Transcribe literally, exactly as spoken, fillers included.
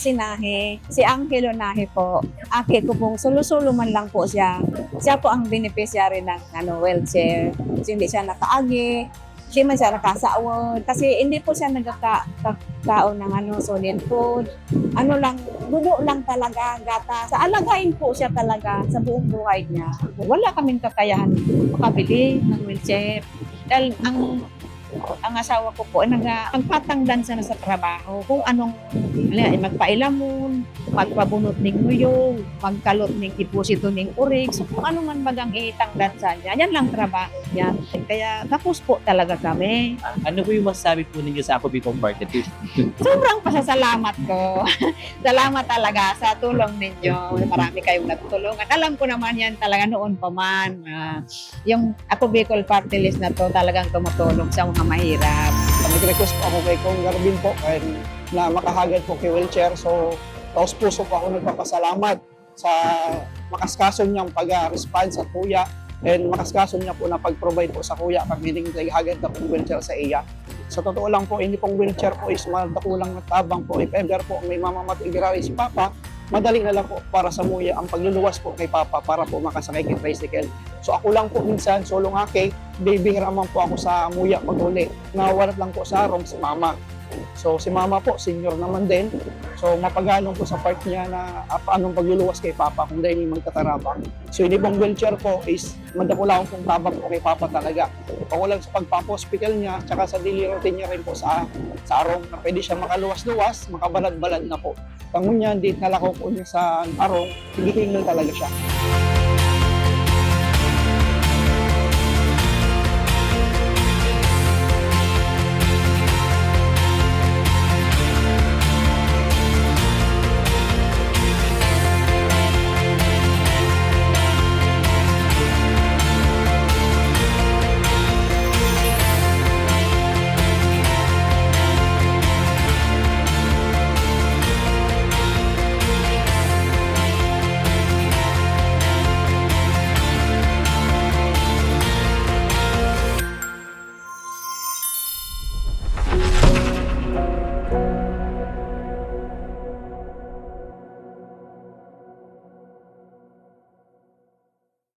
Tinahe, si Angelo Nahe po. Aki ko pong solo-solo man lang po siya. Siya po ang beneficiary ng, ano, wheelchair. Kasi hindi siya nakaagi, hindi man siya nakasawod. Kasi hindi po siya nagkaka-, ka-, kaon ng, ano, solid food. Ano lang, dugo lang talaga, gatas. Sa alagain po siya talaga sa buong buhay niya. Wala kaming kakayahan makabili ng wheelchair. Dahil ang, ang asawa ko po, naga-, nagpatangdan siya na sa trabaho. Kung anong, wala, magpailamon, magpabunot ning nuyog, magkalot ning deposito ning orig. So, kung ano man bagang itangdan sa niya, yan lang trabaho niya. Kaya kapos po talaga kami. Ano po yung masasabi po ninyo sa Ako Bicol Party List? Sobrang pasasalamat ko. Salamat talaga sa tulong ninyo. Marami kayong natulungan. Alam ko naman yan talaga noon pa man. Ah, yung Ako Bicol Party List na to talagang tumutulong sa mga mahirap. Nag-request po ako kay Kong Garbin po kay, na makahagad po kay wheelchair. So, taos puso po ako nagpapasalamat sa makaskaso niyang pag-respond sa kuya and makaskaso niya po na pag-provide po sa kuya kami ning naghagad na pong wheelchair sa iya. Sa totoo lang po, ini pong wheelchair po is madakulang tabang po. If ever po may mamamatigrawi si Papa, madali na lang po para sa muya ang pagluluwas po kay Papa para po makasakay kay tricycle. So ako lang po minsan, solo nga kay, bibihira man po ako sa muya pag-uli. Nawalat lang po sa arong si Mama. So si Mama po, senior naman din. So mapagalong po sa part niya na ah, paanong pagluluwas kay Papa kung dahil magtatarabang. So ini pong wheelchair po is madakulaon pong tabang po kay Papa talaga. Pakulang sa pagpapa-hospital niya, tsaka sa daily routine niya rin po sa, sa arong na pwede siya makaluwas-luwas, makabalad-balad na po. Kangunyan, di nalakaw po niya sa arong, hingil talaga siya.